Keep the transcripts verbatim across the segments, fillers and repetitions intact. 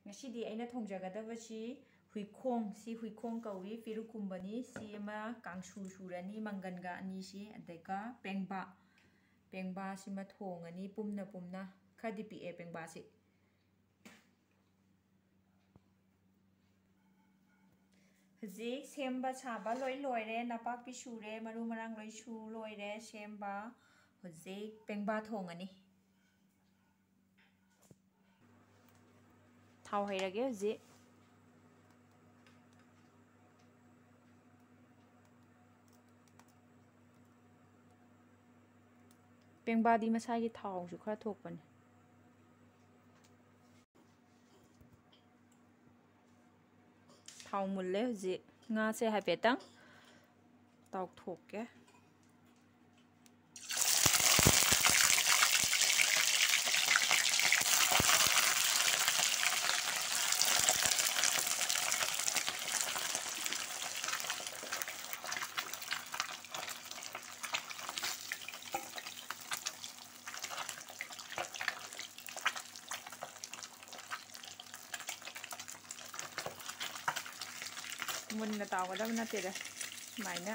ꯉꯁꯤꯗꯤ ꯑꯩꯅ ꯊꯣꯡꯖꯒꯗꯕꯁꯤ ꯍꯨꯏꯈꯣꯡ, ꯁꯤ ꯍꯨꯏꯈꯣꯡ ꯀꯧꯏ, ꯄꯦꯔꯨꯛꯀꯨꯝꯕꯅꯤ꯫ ꯁꯤ ꯑꯃ ꯀꯥꯡꯁꯨ ꯁꯨꯔꯅꯤ, ꯃꯪꯒꯟꯒ ꯑꯅꯤꯁꯤ, ꯑꯗꯨꯒ ꯄꯦꯡꯕꯥ, ꯄꯦꯡꯕꯥꯁꯤꯃ ꯊꯣꯡꯉꯅꯤ, ꯄꯨꯝꯅ ꯄꯨꯝꯅ꯫ ꯈꯔꯗꯤ ꯄꯤꯛꯑꯦ ꯄꯦꯡꯕꯥꯁꯤ꯫ ꯍꯧꯖꯤꯛ ꯁꯦꯝꯕ ꯁꯥꯕ ꯂꯣꯏ ꯂꯣꯏꯔꯦ, ꯅꯄꯥꯛꯄꯤ ꯁꯨꯔꯦ, ꯃꯔꯨ ꯃꯔꯥꯡ ꯂꯣꯏ ꯁꯨ ꯂꯣꯏꯔꯦ ꯁꯦꯝꯕ꯫ ꯍꯧꯖꯤꯛ ꯄꯦꯡꯕꯥ ꯊꯣꯡꯉꯅꯤ꯫ ꯊꯥꯎ ꯍꯩꯔꯒꯦ ꯍꯧꯖꯤꯛ꯫ ꯄꯦꯡꯕꯥꯗꯤ ꯃꯁꯥꯒꯤ ꯊꯥꯎꯁꯨ ꯈꯔ ꯊꯣꯛꯄꯅꯦ꯫ ꯊꯥꯎ ꯃꯨꯜꯂꯦ ꯍꯧꯖꯤꯛ꯫ ꯉꯥꯁꯦ ꯍꯥꯏꯐꯦꯠꯇꯪ ꯇꯥꯎꯊꯣꯛꯀꯦ꯫ ꯃꯨꯟꯅ ꯇꯥꯎꯒꯗꯕ ꯅꯠꯇꯦꯗ, ꯁꯨꯃꯥꯏꯅ꯫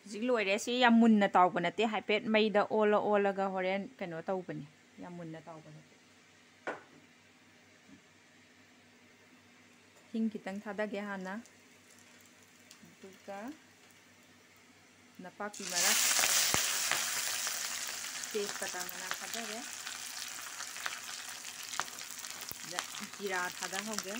ꯍꯧꯖꯤꯛ ꯂꯣꯏꯔꯦ꯫ ꯁꯤ ꯌꯥꯝ ꯃꯨꯟꯅ ꯇꯥꯎꯕ ꯅꯠꯇꯦ, ꯍꯥꯏꯐꯦꯠ ꯃꯩꯗ ꯑꯣꯜꯂ ꯑꯣꯜꯂꯒ ꯍꯣꯔꯦꯟ ꯀꯩꯅꯣ ꯇꯧꯕꯅꯤ꯫ ꯌꯥꯝ ꯃꯨꯟꯅ ꯇꯥꯎꯕ ꯅꯠꯇꯦ꯫ ꯍꯤꯡ ꯈꯤꯇꯪ ꯊꯥꯗꯒꯦ ꯍꯥꯟꯅ, ꯑꯗꯨꯒ ꯅꯄꯥꯛꯄꯤ ꯃꯔꯛ, ꯇꯦꯖꯄꯇꯥ ꯃꯅꯥ ꯊꯥꯗꯔꯦ꯫ ꯁꯤꯗ ꯖꯤꯔꯥ ꯊꯥꯗꯍꯧꯒꯦ꯫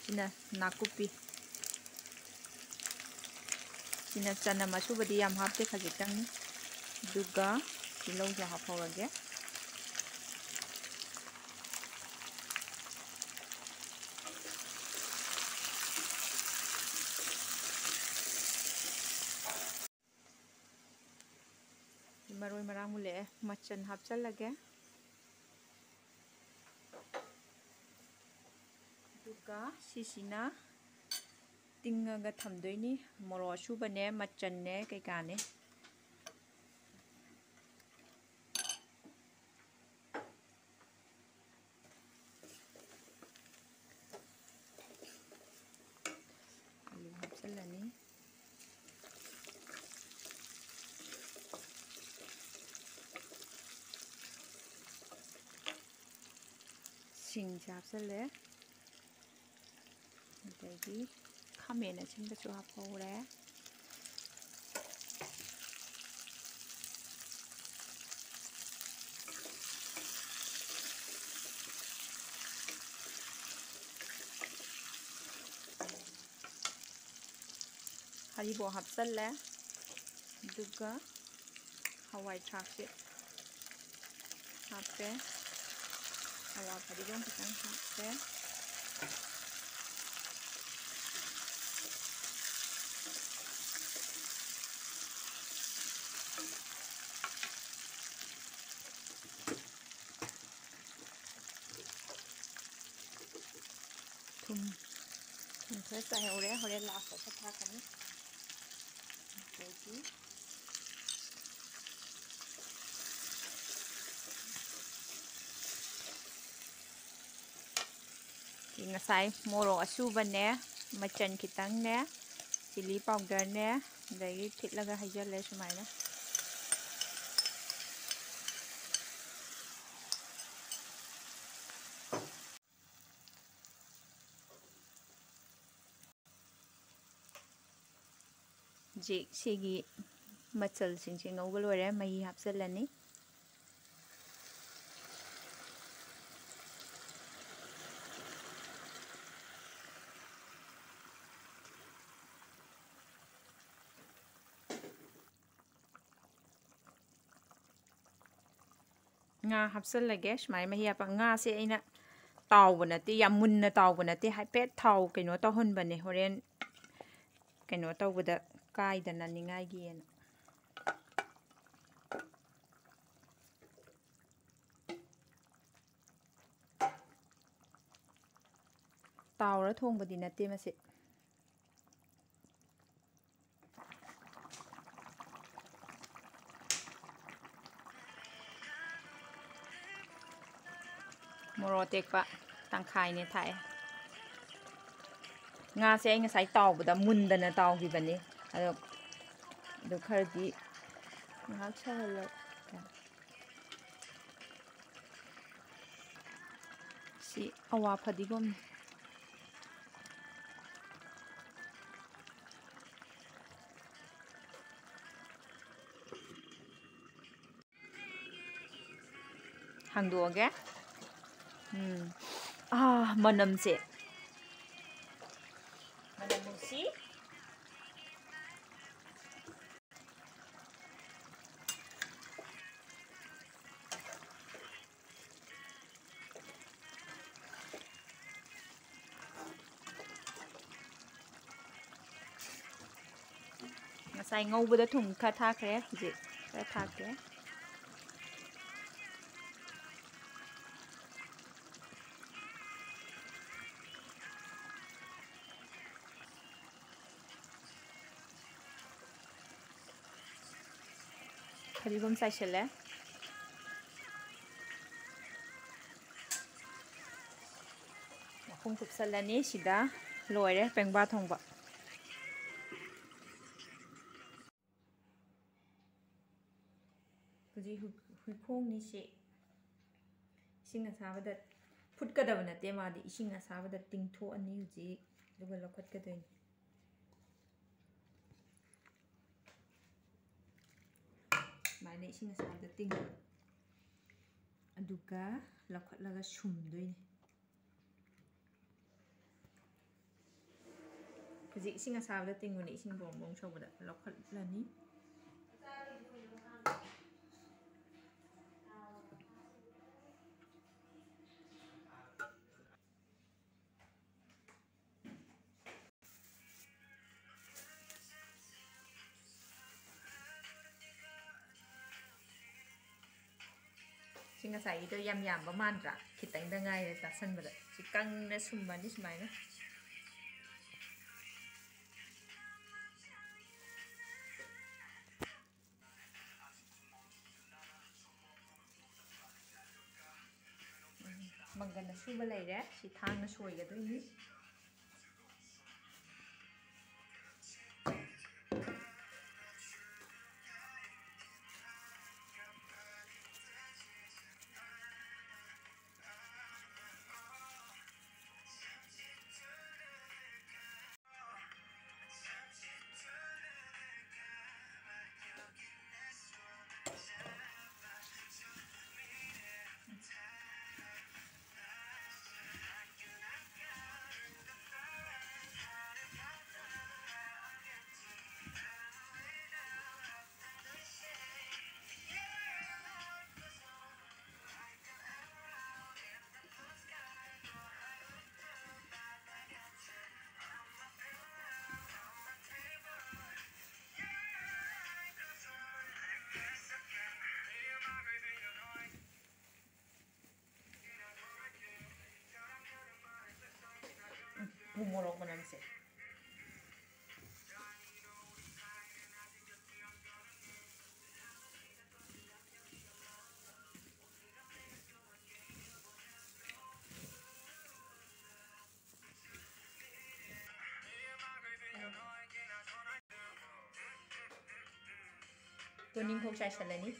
ꯁꯤꯅ ꯅꯥꯀꯨꯞꯄꯤ꯫ ꯁꯤꯅ ꯆꯅꯝ ꯑꯁꯨꯕꯗꯤ ꯌꯥꯝ ꯍꯥꯞꯇꯦ, ꯈꯖꯤꯛꯇꯪꯅꯤ꯫ ꯑꯗꯨꯒ ꯇꯤꯜꯍꯧꯁꯨ ꯍꯥꯞꯍꯧꯔꯒꯦ꯫ ꯃꯔꯥꯡ ꯃꯨꯜꯂꯛꯑꯦ, ꯃꯆꯜ ꯍꯥꯞꯆꯜꯂꯒꯦ꯫ ꯑꯗꯨꯒ ꯁꯤꯁꯤꯅ ꯇꯤꯡꯉꯒ ꯊꯝꯗꯣꯏꯅꯤ꯫ ꯃꯣꯔꯣꯛ ꯑꯁꯨꯕꯅꯦ, ꯃꯆꯜꯅꯦ, ꯀꯩꯀꯥꯅꯦ꯫ ꯑꯂꯨ ꯍꯥꯞꯆꯜꯂꯅꯤ꯫ ꯁꯤꯡꯁꯦ ꯍꯥꯞꯆꯜꯂꯦ꯫ ꯑꯗꯒꯤ ꯈꯥꯃꯦꯟ ꯑꯁꯤꯟꯕꯁꯨ ꯍꯥꯞꯍꯧꯔꯦ꯫ ꯍꯔꯤꯕꯣꯞ ꯍꯥꯞꯆꯜꯂꯦ꯫ ꯑꯗꯨꯒ ꯍꯋꯥꯏ ꯊ꯭ꯔꯥꯛꯁꯦ ꯍꯥꯞꯄꯦ꯫ ꯍꯋꯥꯏ ꯐꯗꯤꯒꯣꯝ ꯈꯤꯇꯪ ꯍꯥꯞꯄꯦ꯫ ꯊꯨꯝ, ꯊꯨꯝ ꯈꯔ ꯆꯥꯏꯍꯧꯔꯦ, ꯍꯣꯔꯦꯟ ꯂꯥꯁꯇ ꯈꯔ ꯊꯥꯛꯀꯅꯤ꯫ ꯑꯗꯒꯤ ꯉꯁꯥꯏ ꯃꯣꯔꯣꯛ ꯑꯁꯨꯕꯅꯦ, ꯃꯆꯜ ꯈꯤꯇꯪꯅꯦ, ꯆꯤꯂꯤ ꯄꯥꯎꯗꯔꯅꯦ, ꯑꯗꯒꯤ ꯊꯤꯠꯂꯒ ꯍꯩꯖꯜꯂꯦ ꯁꯨꯃꯥꯏꯅ꯫ ꯍꯧꯖꯤꯛ ꯁꯤꯒꯤ ꯃꯆꯜꯁꯤꯡꯁꯦ ꯉꯧꯕ ꯂꯣꯏꯔꯦ, ꯃꯍꯤ ꯍꯥꯞꯆꯤꯜꯂꯅꯤ꯫ ꯉꯥ ꯍꯥꯞꯆꯤꯜꯂꯒꯦ꯫ ꯁꯨꯃꯥꯏꯅ ꯃꯍꯤ ꯍꯥꯞꯄ, ꯉꯥꯁꯦ ꯑꯩꯅ ꯇꯥꯎꯕ ꯅꯠꯇꯦ, ꯌꯥꯝ ꯃꯨꯟꯅ ꯇꯥꯎꯕ ꯅꯠꯇꯦ, ꯍꯥꯏꯐꯦꯠ ꯊꯥꯎ ꯀꯩꯅꯣ ꯇꯧꯍꯟꯕꯅꯦ, ꯍꯣꯔꯦꯟ ꯀꯩꯅꯣ ꯇꯧꯕꯗ ꯀꯥꯏꯗꯅꯅꯤꯡꯉꯥꯏꯒꯤꯅ꯫ ꯇꯥꯎꯔ ꯊꯣꯡꯕꯗꯤ ꯅꯠꯇꯦ ꯃꯁꯤ꯫ ꯃꯣꯔꯣꯛ ꯑꯇꯦꯛꯄ ꯇꯪꯈꯥꯏꯅꯦ ꯊꯥꯛꯑꯦ꯫ ꯉꯥꯁꯦ ꯑꯩ ꯉꯁꯥꯏ ꯇꯥꯎꯕꯗ ꯃꯨꯟꯗꯅ ꯇꯥꯎꯈꯤꯕꯅꯤ꯫ ꯑꯗꯣ, ꯑꯗꯣ ꯈꯔꯗꯤ ꯉꯥꯏꯍꯥꯛ ꯁꯧꯍꯜꯂꯒꯦ꯫ ꯁꯤ ꯑꯋꯥ ꯐꯗꯤꯒꯣꯝꯅꯤ꯫ ꯍꯥꯡꯗꯣꯛꯑꯒꯦ꯫ ꯎꯝ꯫ ꯑꯥ, ꯃꯅꯝꯁꯦ꯫ ꯃꯅꯝ ꯅꯨꯡꯁꯤ꯫ ꯉꯁꯥꯏ ꯉꯧꯕꯗ ꯊꯨꯝ ꯈꯔ ꯊꯥꯛꯈ꯭ꯔꯦ, ꯍꯧꯖꯤꯛ ꯈꯔ ꯊꯥꯛꯀꯦ꯫ ꯐꯗꯤꯒꯣꯝ ꯆꯥꯏꯁꯤꯜꯂꯦ꯫ ꯃꯈꯨꯝ ꯀꯨꯞꯁꯜꯂꯅꯤ꯫ ꯁꯤꯗ ꯂꯣꯏꯔꯦ ꯄꯦꯡꯕꯥ ꯊꯣꯡꯕ꯫ ꯍꯧꯖꯤꯛ ꯍꯨꯏ-, ꯍꯨꯏꯈꯣꯡꯅꯤꯁꯤ ꯏꯁꯤꯡ ꯑꯁꯥꯕꯗ ꯐꯨꯠꯀꯗꯕ ꯅꯠꯇꯦ, ꯃꯥꯗꯤ ꯏꯁꯤꯡ ꯑꯁꯥꯕꯗ ꯇꯤꯡꯊꯣꯛꯑꯅꯤ ꯍꯧꯖꯤꯛ, ꯑꯗꯨꯒ ꯂꯧꯈꯠꯀꯗꯣꯏꯅꯤ꯫ ꯁꯨꯃꯥꯏꯅ ꯏꯁꯤꯡ ꯑꯁꯥꯕꯗ ꯇꯤꯡꯉꯅꯤ꯫ ꯑꯗꯨꯒ ꯂꯧꯈꯠꯂꯒ ꯁꯨꯝꯗꯣꯏꯅꯤ꯫ ꯍꯧꯖꯤꯛ ꯏꯁꯤꯡ ꯑꯁꯥꯕꯗ ꯇꯤꯡꯉꯨꯅꯦ, ꯏꯁꯤꯡ ꯕꯣꯡ ꯕꯣꯡ ꯁꯧꯕꯗ ꯂꯧꯈꯠꯂꯅꯤ꯫ ꯉꯁꯥꯏꯒꯤꯗꯣ ꯌꯥꯝ ꯌꯥꯝꯕ ꯃꯥꯟꯗ꯭ꯔꯥ? ꯈꯤꯇꯪꯗ ꯉꯥꯏꯔꯦ ꯆꯥꯁꯟꯕꯗ꯫ ꯁꯤ ꯀꯪꯅ ꯁꯨꯝꯕꯅꯤ ꯁꯨꯃꯥꯏꯅ꯫ ꯎꯝ, ꯃꯪꯒꯟ ꯑꯁꯨꯕ ꯂꯩꯔꯦ꯫ ꯁꯤ ꯊꯥꯡꯅ ꯁꯣꯏꯒꯗꯣꯏꯅꯤ꯫ ꯎ ꯃꯣꯔꯣꯛ ꯃꯅꯝꯁꯦ꯫ ꯇꯣꯅꯤꯡꯈꯣꯛ ꯆꯥꯏꯁꯜꯂꯅꯤ꯫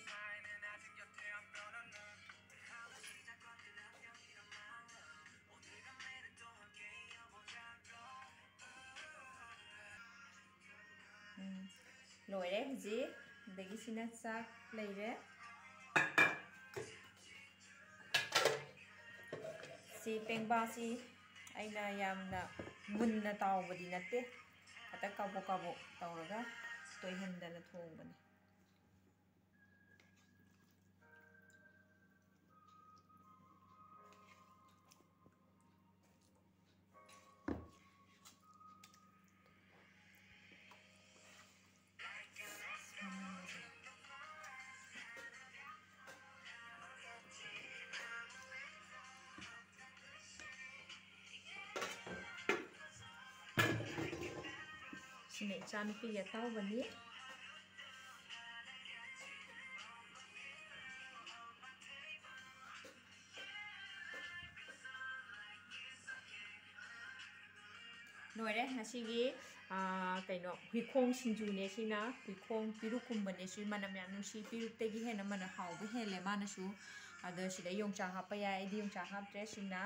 ꯎꯝ, ꯂꯣꯏꯔꯦ ꯍꯧꯖꯤꯛ꯫ ꯑꯗꯒꯤ ꯁꯤꯅ ꯆꯥꯛ ꯂꯩꯔꯦ꯫ ꯁꯤ ꯄꯦꯡꯕꯥꯁꯤ ꯑꯩꯅ ꯌꯥꯝꯅ ꯃꯨꯟꯅ ꯇꯥꯎꯕꯗꯤ ꯅꯠꯇꯦ, ꯈꯇ ꯀꯥꯕꯣꯛ ꯀꯥꯕꯣꯛ ꯇꯧꯔꯒ ꯇꯣꯏꯍꯟꯗꯅ ꯊꯣꯡꯕꯅꯤ꯫ ꯁꯤꯅ ꯏꯆꯥꯅꯨꯄꯤꯒꯤ ꯑꯇꯥꯎꯕꯅꯤ꯫ ꯂꯣꯏꯔꯦ ꯉꯁꯤꯒꯤ, ꯑꯥ, ꯀꯩꯅꯣ, ꯍꯨꯏꯈꯣꯡ ꯁꯤꯡꯖꯨꯅꯦ ꯁꯤꯅ꯫ ꯍꯨꯏꯈꯣꯡ ꯄꯤꯔꯨꯛꯀꯨꯝꯕꯅꯦ ꯁꯤ, ꯃꯅꯝ ꯌꯥꯝ ꯅꯨꯡꯁꯤ, ꯄꯤꯔꯨꯛꯇꯒꯤ ꯍꯦꯟꯅ ꯃꯅꯝ ꯍꯥꯎꯕ ꯍꯦꯜꯂꯦ ꯃꯥꯅꯁꯨ꯫ ꯑꯗꯣ ꯁꯤꯗ ꯌꯣꯡꯆꯥꯛ ꯍꯥꯞꯄ ꯌꯥꯏ, ꯑꯩꯗꯤ ꯌꯣꯡꯆꯥꯛ ꯍꯥꯞꯇ꯭ꯔꯦ꯫ ꯁꯤꯅ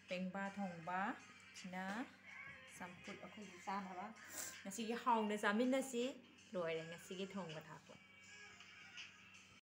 ꯄꯦꯡꯕꯥ ꯊꯣꯡꯕ, ꯁꯤꯅ ꯆꯝꯐꯨꯠ ꯑꯩꯈꯣꯏꯒꯤ ꯆꯥꯅꯕ꯫ ꯉꯁꯤꯒꯤ ꯍꯥꯎꯅ ꯆꯥꯃꯤꯟꯅꯁꯤ꯫ ꯂꯣꯏꯔꯦ ꯉꯁꯤꯒꯤ ꯊꯣꯡꯕ ꯊꯥꯛꯄ꯫